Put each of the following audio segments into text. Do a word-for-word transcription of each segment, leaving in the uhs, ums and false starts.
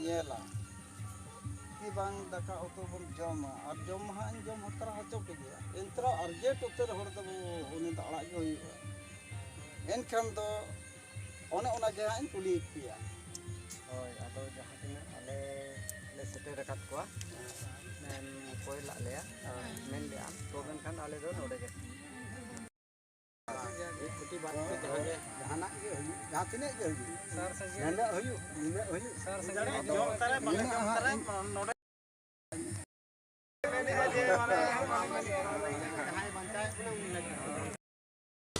ᱧᱮᱞᱟ ᱠᱤ ᱵᱟᱝ ᱫᱟᱠᱟ ᱩᱛᱩ ᱵᱚᱱ ᱡᱚᱢᱟ, ᱟᱨ ᱡᱚᱢ ᱢᱟ ᱦᱟᱸᱜ ᱤᱧ ᱡᱚᱢ ᱦᱟᱛᱟᱲ ᱦᱚᱪᱚ ᱠᱮᱫᱮᱭᱟ, ᱮᱱᱛᱮ ᱨᱮᱦᱚᱸ urgent ᱩᱛᱟᱹᱨ ᱦᱚᱲ ᱫᱚ ᱩᱱᱤ ᱫᱚ ᱟᱲᱟᱜ ᱜᱮ ᱦᱩᱭᱩᱜᱼᱟ᱾ ᱮᱱᱠᱷᱟᱱ ᱫᱚ ᱚᱱᱮ ᱚᱱᱟ ᱜᱮ ᱦᱟᱸᱜ ᱤᱧ ᱠᱩᱞᱤᱭᱮᱫ ᱯᱮᱭᱟ᱾ ᱦᱳᱭ, ᱟᱫᱚ ᱡᱟᱦᱟᱸ ᱛᱤᱱᱟᱹᱜ ᱟᱞᱮ ᱞᱮ ᱥᱮᱴᱮᱨ ᱟᱠᱟᱫ ᱠᱚᱣᱟ, ᱢᱮᱱ ᱠᱚᱭ ᱞᱟᱜ ᱞᱮᱭᱟ, ᱢᱮᱱ ᱞᱮᱜᱼᱟ, ᱛᱚ ᱢᱮᱱᱠᱷᱟᱱ ᱟᱞᱮ ᱫᱚ ᱱᱚᱰᱮ ᱜᱮ᱾ ᱡᱟᱦᱟᱱᱟᱜ ᱜᱮ ᱦᱩᱭᱩᱜ, ᱡᱟᱦᱟᱸ ᱛᱤᱱᱟᱹᱜ ᱜᱮ ᱦᱩᱭᱩᱜ, ᱱᱤᱱᱟᱹᱜ ᱦᱩᱭᱩᱜ, ᱱᱤᱱᱟᱹᱜ ᱦᱩᱭᱩᱜ, ᱱᱤᱱᱟᱹᱜ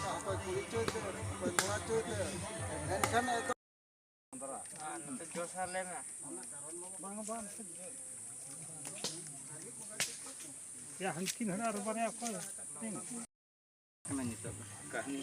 ᱦᱟᱸᱜ ᱚᱠᱚᱭ ᱠᱩᱲᱤ ᱪᱚᱭ ᱛᱮ, ᱚᱠᱚᱭ ᱠᱚᱲᱟ ᱪᱚᱭ ᱛᱮ, ᱮᱱᱠᱷᱟᱱ ᱮᱠᱫᱚᱢ ᱭᱟ, ᱦᱟᱱᱠᱤᱱ ᱦᱟᱱᱟ ᱟᱨ ᱵᱟᱨᱭᱟ ᱚᱠᱚᱭ? ᱠᱟᱱᱟ ᱱᱤᱛᱚᱜ ᱫᱚ ᱠᱟᱹᱦᱱᱤ᱾